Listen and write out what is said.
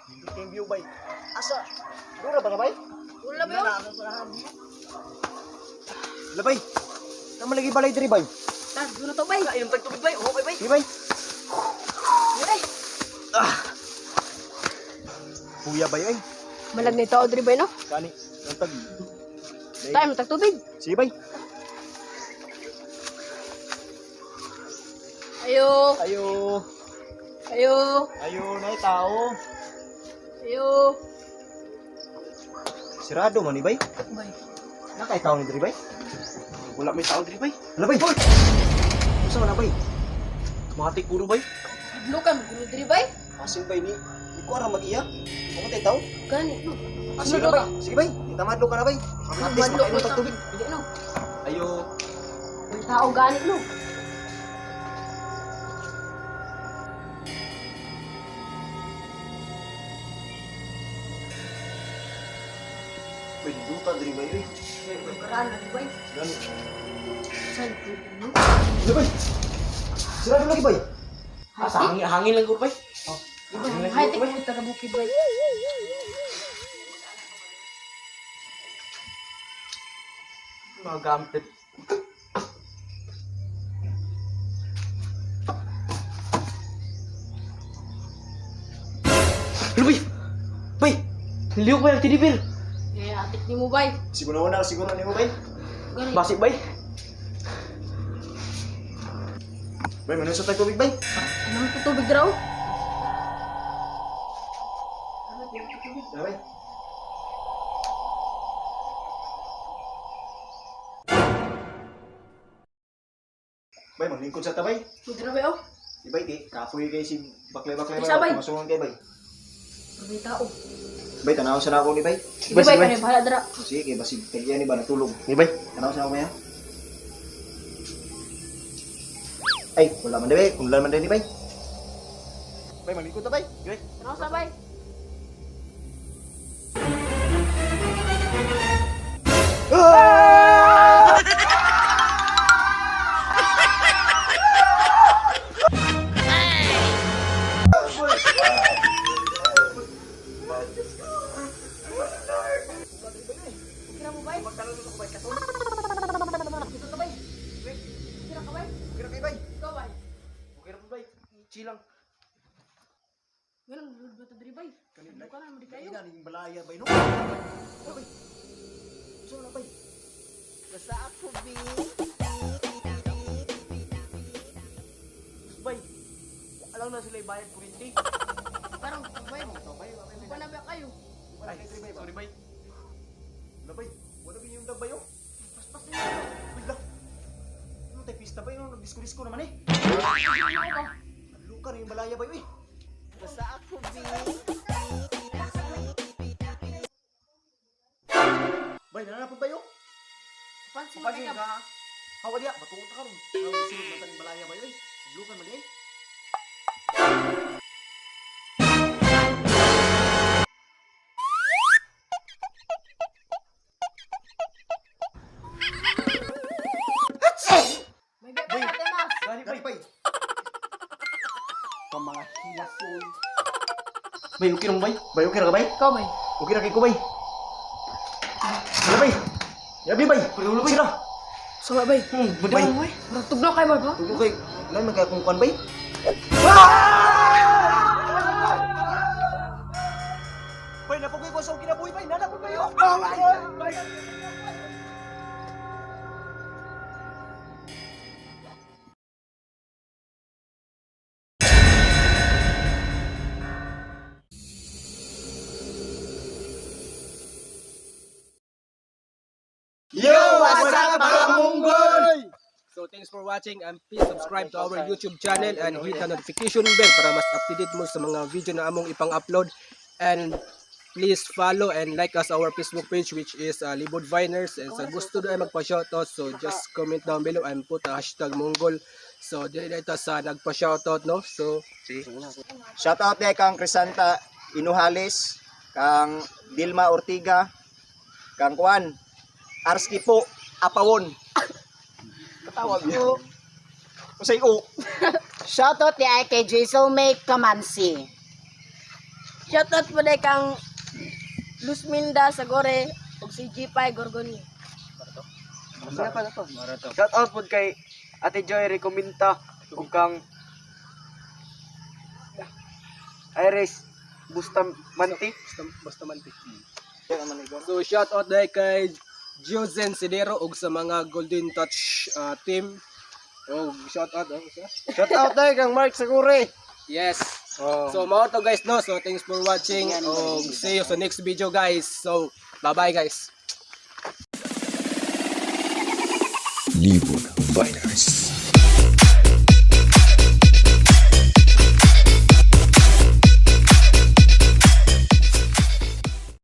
Nindot view bay. Asa? Dura ba na bay? Wala ba yun? Labay. Tama lagi balay diri bay. Ta, doon na to bay. Inom tag tubig bay. Okay bay. Di bay. Ay, Ah. Kuya bay ay. malag na tao diri bay no? Kani, ang tag. Tayo matag tubig. Sige bay. Ayo, Ayo. ayo, Ayo na tao. ayo. Sirado man ni bay. Bay. Nakay tao ni diri bay. Wala may tao diri bay. Labay. Hoy. Usa man na bay? Matik puro bay. Hadlo ka, magulo diri bay. Asin bay ni. Ni ko ra mag-iya. Kung tay tao. Gani no. Ah, sige Sunod bay. Sige bay. Itamadlo ka na bay. At least Madlo makainom tag tubig. Hindi no. Ayo. May tao gani no. Bay, duta diri bay oy. Karaan na bay. Gani. Saan? No? Labay. Sirado lagi bay. Asa hangin hangin lang gud bay. Oh. Hay, tek mo taga bukid bay. Mga gamit. Ano bay? Bay! Liyok bay ang tinibir. Eh, atik ni mo bay. Siguro na siguro nimo bay. Gani. Basi bay. Bay, manusa tag tubig bay. Anong tubig raw? Tara, bay. Bay, maglingkod sa tabay. Mudra bay oh. Di bay, kay kapoy kay si baklay-baklay Isa, bay. Masungan kay bay. May tao. Bay, tanaw sa nako ni bay. Sige bay, kani bahala dra. Sige, kay basig tagya ni ba natulog. Ni bay. Tanaw sa nako bay. ha? Ay, wala man di bay. Kung man di bay. Bay, maglingkod ta bay. Bay. Tanaw sa bay. Kira mo bay? Dito ta bay. Kira ka bay? Kira kay bay. Ikaw bay. Okay ra po bay. Chill lang. Ganun, lulod ba ito diri bay? Kanina Ano ka na, madi kayo. Kanina ning balaya bay no. Bay. Usa na bay. Basta ako bi. Bay. Alam na sila bayad kuryente. Parang bay mo. Ba na ba kayo? Ay, sorry bay. Wala bay. Wala ba yung dagbay oh? Paspas na yun. Uy lah. Ano tayo pista bay no? Nagdisko-disko naman eh. Ano ba? Luka na yung balaya bay uy. Basta ako bi. Bay, nananapod bay oh. Pansin mo Pansin kay ka. Hawa diya, matuot ka ron. Ano sulod na taning balaya bay uy. Lukan man di ay. May bay pa natin mas. Gani Gani bay. bay. Ka mga hilasoy. Bay, okay ra mo bay? Bay, okay ra ka bay? Ikaw bay. Okay ra kay ko bay. Wala bay. Yabi bay. Wala, bay. Sira. Sama bay. Bay. Bay. Bay. Murag tugnaw kay bay ba? Tugo kay lan man kay kung kuan bay. Bay, napugay ko sa kinabuhi bay. Nanapod bay oh. Bay. Yo, what's up mga Munggol? So thanks for watching and please subscribe to our YouTube channel and hit the notification bell para mas updated mo sa mga video na among ipang-upload. And please follow and like us our Facebook page, which is Libod Viners. And sa gusto na magpa-shoutout, so just comment down below and put a #Mongol. So dili na ito sa nagpa-shoutout, no? So Shout out kay kang Crisanta Inuhales, kang Dilma Ortiga, kang Juan Arski po Apawon. Katawag niyo. Usay o. Shoutout ni ay kay Jason May Kamansi. Shoutout po day kang Luzminda Sagore ug si G5 Gorgoni. Wala pa na to. Shout out pod kay Ate Joy Recominta ug kang Iris Bustamante. Bustamante. So shout out dahil kay Josen Sidero ug sa mga Golden Touch team. Oh, shout out oh, isa. Shout out dahil kang Mark Sagure. Yes. Oh. So mao to guys, no. So thanks for watching. Og see you sa next video, guys. So bye bye, guys. Libon Viners.